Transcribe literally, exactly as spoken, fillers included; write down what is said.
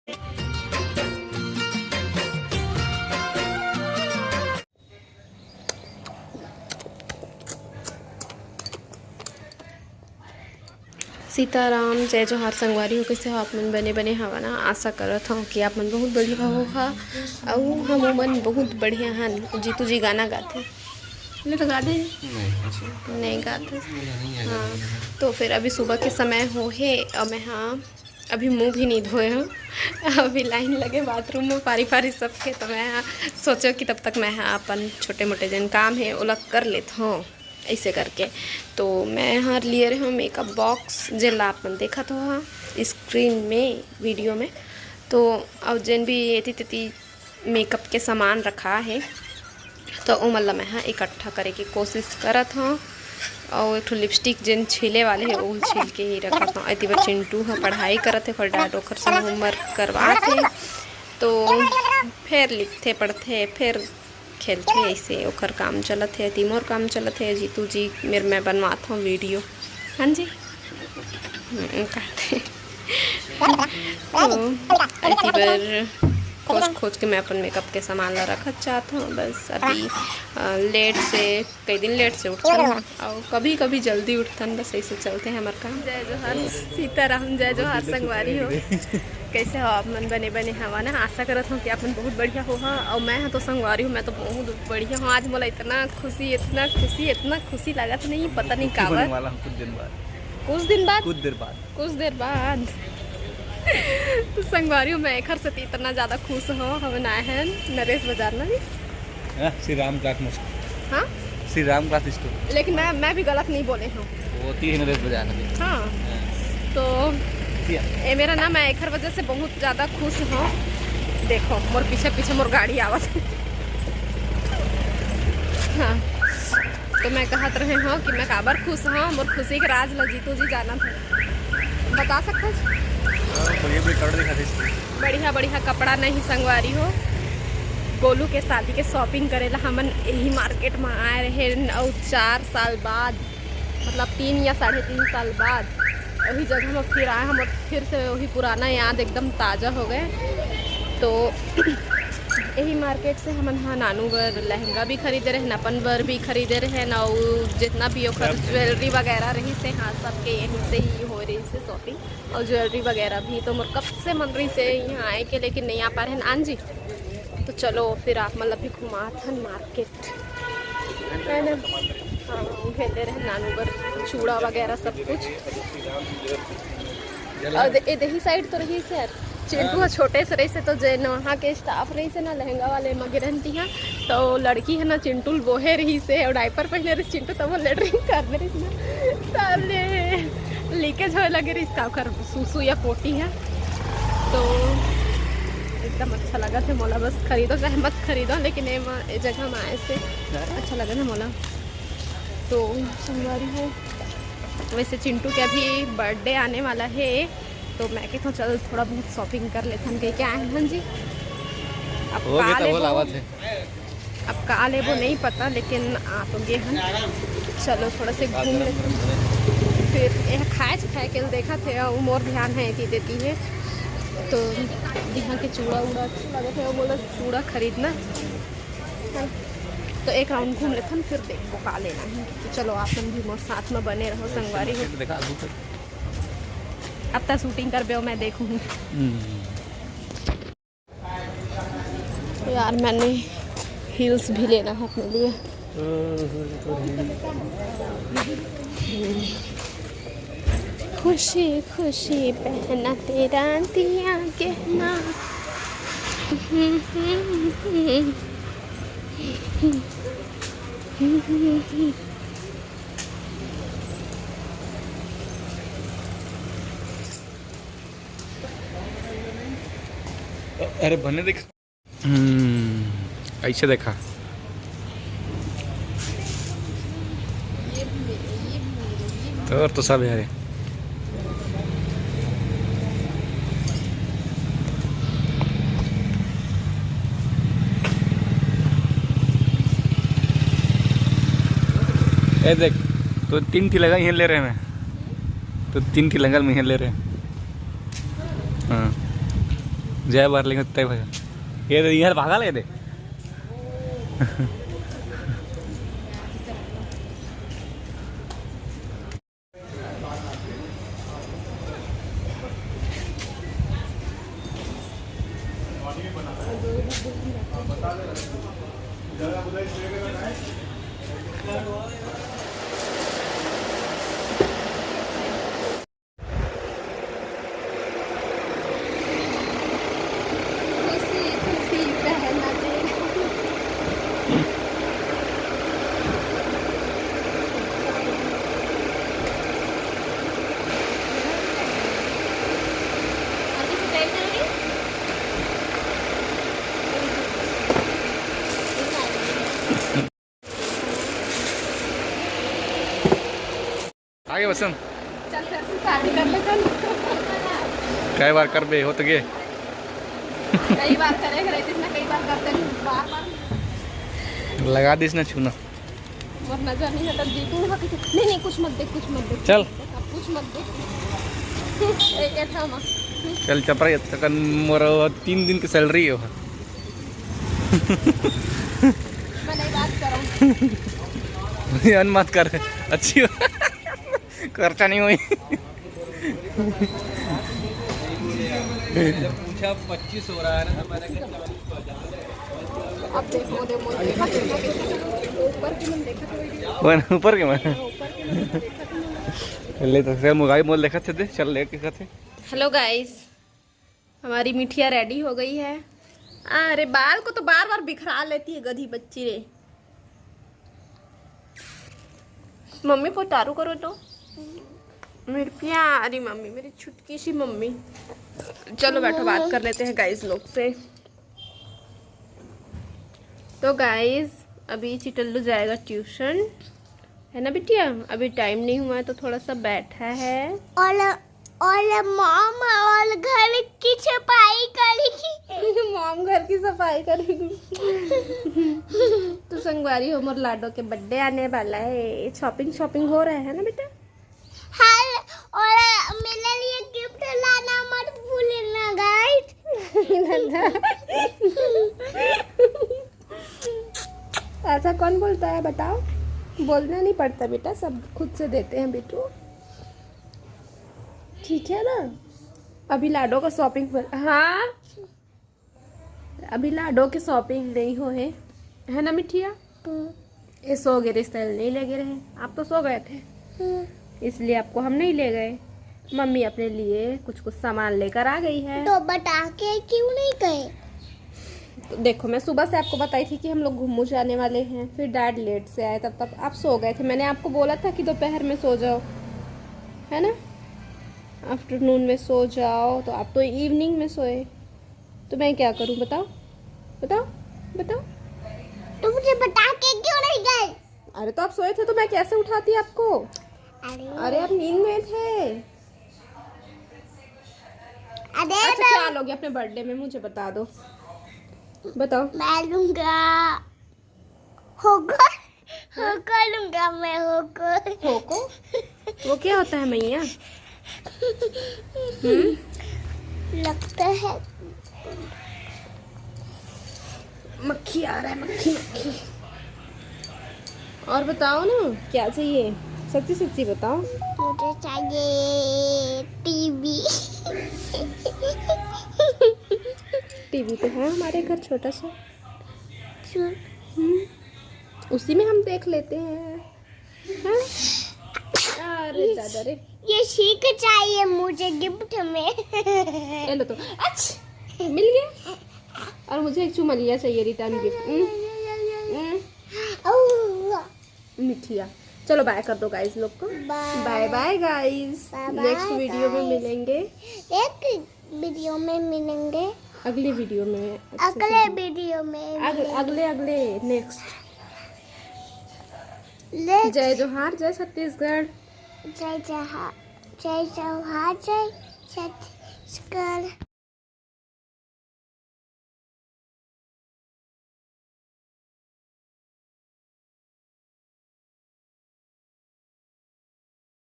सीताराम, जय जोहार संगवारी हो, कइसे हो आप मन? बने बने हवा ना? आशा करत हव कि आप मन बहुत बढ़िया होहा। अउ हम मन बहुत बढ़िया हन। जीतू जी गाना गाथे, ले तो गा दे। नहीं, अच्छा। नहीं गाथे। नहीं, नहीं, हाँ, नहीं। तो फिर अभी सुबह के समय हो हे अउ मैं, हाँ, अभी मुंह भी नहीं धोए हूँ। अभी लाइन लगे बाथरूम में पारी पारी सबके, तो मैं, हाँ, सोचो कि तब तक मैं, हाँ, अपन छोटे मोटे जन काम हे ओला कर लेत हूँ। ऐसे करके तो मैं हर लिए रहे हूँ मेकअप बॉक्स, जेला आप मन देखत हो हाँ स्क्रीन में, वीडियो में। तो अब जेन भी एती तेती मेकअप के सामान रखा है, तो ओमन ला मैं हा इकट्ठा करे के कोशिश करत हूँ। और एक ठो लिपस्टिक जेन छीले वाले है, वो छील के ही रखत हूँ। एती बर चिंटू ह पढ़ाई करत है, ओकर डाट ओकर संग होमवर्क करवात है, तो फेर लिखथे पढ़थे, फेर खेलथे, ऐसे ओकर काम चलत हे, एती मोर काम चलत हे। जीतू जी मेर मैं बनवात हूँ वीडियो। हाँ जी। हम्म, कहते। तो एती बर खोज खोज के मैं अपन मेकअप के सामान ला रखत जात हूँ। बस अभी, अ, लेट से, कई दिन लेट से उठथन और कभी कभी जल्दी उठथन, बस ऐसे चलते हैं हमार काम। जय जोहार सीताराम, जय जोहार संगवारी हो, कैसे हो आप मन? बने बने हवा ना? आशा करत हूँ कि आप मन बहुत बढ़िया होहा। और मैं हा तो संगवारी हूँ, मैं तो बहुत बढ़िया हूँ। आज मोला इतना खुशी, इतना खुशी, इतना खुशी लागत नहीं, पता नहीं काबर। वाला हूँ कुछ दिन बाद। कुछ दिन बाद? कुछ देर बाद। कुछ देर बाद। तो संगवारी हो, मैं एखर सेती इतना ज्यादा खुश हो, हमन आए हैं नरेश बाजार ना जी। हाँ, श्री राम क्लॉथ स्टोर। हाँ? Shri Ram cloth store. लेकिन मैं, मैं भी गलत नहीं बोले हूँ। वो होती है नरेश बाजार में। हाँ। हाँ। तो ठीक है। ए मेरा ना, मैं एखर वजह से बहुत ज्यादा खुश हूँ। देखो मोर पीछे पीछे मोर गाड़ी आवत है। हाँ, तो मैं कहत रहे हूँ कि मैं काबर खुश हूँ, मोर खुशी के राज ल जीतू जी जानत है, बता सकत हो? हाँ, बढ़िया बढ़िया कपड़ा दिखा दे। बढ़िया बढ़िया कपड़ा नहीं संगवारी हो, गोलू के शादी के शॉपिंग करे ला हमन यही मार्केट में आए रहे, और चार साल बाद, मतलब तीन या साढ़े तीन साल बाद वही जगह में फिर आए हम, और फिर से वही पुराना याद एकदम ताज़ा हो गए। तो यही मार्केट से हमन हा नानू बर लहंगा भी खरीदे रहन, अपन बर भी खरीदे रहन, अउ जितना भी ओकर ज्वेलरी वगैरह रहिस हे, हाँ, सबके यहीं से ही हो रहिस हे शॉपिंग। और ज्वेलरी वगैरह भी। तो मोर कब से मन रहिस हे यहाँ आए के, लेकिन नहीं आ पा रहन आन जी। तो चलो फिर आप मन ला भी घुमात हन मार्केट, है ना? हाँ, उहे ले रहे नानू बर चूड़ा वगैरह सब कुछ। और दे-, ए देही साइड तो रहिस हे, चिंटू ह छोटे से रहिस हे, तो जेन वहाँ के स्टाफ रहिस हे ना, लहंगा वाले म गे रहन तिहा, तो लड़की हे ना, चिंटू ल बोहे रहिस हे, और डायपर पहने रहिस चिंटू, तब वो लेटरिन कर दे रहिस ना, तब ले लीकेज होए लगे रहिस का ओकर सूसू या पोटी हे। तो एकदम अच्छा लगत हे मोला, बस खरीदो चाहे मत खरीदो, लेकिन ए म-, ए जगह म आए से अच्छा लगत हे मोला। तो संगवारी हो, वैसे चिंटू के अभी बर्थडे आने वाला हे, तो मैं कहता हूँ चल थोड़ा बहुत शॉपिंग कर लेथन कह के आए हन जी। अब वो भी का तो वो लेबो, लावत हे। अब का लेबो नहीं पता, लेकिन आ तो गे हन। चलो थोड़ा से घूम लेथन, फिर यह खाए खाए के देखत हे, वो मोर ध्यान हे एती देती हे। तो यहाँ के चूड़ा उड़ा अच्छा लगत हे, वो बोला चूड़ा खरीदना। तो एक राउंड घूम लेथन, फिर देखबो का लेना हे। तो चलो आप मन भी मोर साथ में बने रहो संगवारी हो। देखा आलू तक। अब तक शूटिंग करबे, मैं देखूँ। हम्म। तो यार, मैंने हील्स भी लेना है अपने लिए। खुशी खुशी पहना तेरा दिया गहना। अरे बने देख। हम्म, ऐसे देखा। तो और तो सब यार। ए देख, तो तीन ठी लगा इहें ले रहे हैं, तो तीन ठी लंगल में इहें ले रहे हैं। हाँ। जय बरलिंग उत्ते भैया। ये तो इधर भागा ले दे। खुशी खुशी बहना दे। आगे वसंत। चल, फिर से शादी कर ले, चल। कई बार करबे, हो तो गे। कई बार करे, करे, जिसने कई बार करते नहीं, बार बार। लगा दिस ना छूना। वरना जानी है तब जीतू। नहीं, नहीं, कुछ मत देख, कुछ मत देख। चल। अब कुछ मत देख। एक, एक था वहाँ। चल, चपरा, ये तकन मोर तीन दिन की सैलरी हो। मैं नहीं बात करूँ। अन मत कर, अच्छी हो। खर्चा नहीं हुई। पूछा पच्चीस हो रहा है ना, तो मैंने कहा, अब देखो, देखो, देखा, देखा, देखा, ऊपर की मन देखा तो वीडियो। वन ऊपर के मन। ऊपर की मन देखा तो ले तो फिर मुगाई मोल देखा थे, चल ले के खाते। हेलो गाइस, हमारी मिठिया रेडी हो गई है। अरे, बाल को तो बार बार बिखरा लेती है गधी बच्ची रे। मम्मी पोचारू करो तो। मेरी प्यारी मम्मी, मेरी छुटकी सी मम्मी। चलो बैठो, बात कर लेते हैं गाइस लोग से। तो गाइस, अभी चिटल्लू जाएगा ट्यूशन, है ना बिटिया? अभी टाइम नहीं हुआ है तो थोड़ा सा बैठा है। और और मॉम और घर की सफाई करेगी। मॉम घर की सफाई करेगी। तो संगवारी हो, मोर लाडो के बर्थडे आने वाला है। शॉपिंग शॉपिंग हो रहा है ना बेटा? हाँ। और मेरे लिए गिफ्ट लाना मत भूलना गाइस। ऐसा कौन बोलता है बताओ? बोलना नहीं पड़ता बेटा, सब खुद से देते हैं बेटू। ठीक है ना? अभी लाडो का शॉपिंग पर, हाँ, अभी लाडो के शॉपिंग नहीं हो है, है ना मिठिया? हम्म। ये सो गए, रिश्ते नहीं ले गए रहे, आप तो सो गए थे, हम्म। इसलिए आपको हम नहीं ले गए। मम्मी अपने लिए कुछ कुछ सामान लेकर आ गई है। तो बता के क्यों नहीं गए? तो देखो, मैं सुबह से आपको बताई थी कि हम लोग घुम्मू जाने वाले हैं, फिर डैड लेट से आए, तब तक आप सो गए थे। मैंने आपको बोला था कि दोपहर में सो जाओ, है ना, आफ्टरनून में सो जाओ, तो आप तो इवनिंग में सोए। तो मैं क्या करूं, बताओ, बताओ, बताओ। तो मुझे बता के क्यों नहीं गए? अरे, तो आप सोए थे तो मैं कैसे उठाती आपको? अरे। अरे, आप नींद में थे। अरे, अच्छा, मैं क्या लोगे अपने बर्थडे में, मुझे बता दो, बताओ। मैं लूंगा होको, होको लूंगा मैं, होको। होको? वो क्या होता है मैया? हम्म? लगता है मक्खी आ रहा है, मक्खी, मक्खी। और बताओ ना, क्या चाहिए? सच्ची सच्ची बताओ। मुझे चाहिए टीवी। टीवी तो है हमारे घर छोटा सा। हम्म, उसी में हम देख लेते हैं। हाँ? अरे दादा रे। ये सीख चाहिए मुझे गिफ्ट में। ये लो तो, अच्छ, मिल गया। और मुझे एक चुमलिया चाहिए रिटर्न गिफ्ट। हम्म, हम्म। मिठिया, चलो बाय कर दो गाइस लोग को। बाय। बाय बाय गाइस, बाय बाय नेक्स्ट वीडियो में गाइस। मिलेंगे। एक वीडियो में मिलेंगे। अगले वीडियो में अच्छे से अगले भी- वीडियो में अग-, मिलेंगे। अगले, अगले नेक्स्ट। ले जय जोहार, जय छत्तीसगढ़। जय जोहार, जय जोहार, जय छत्तीसगढ़।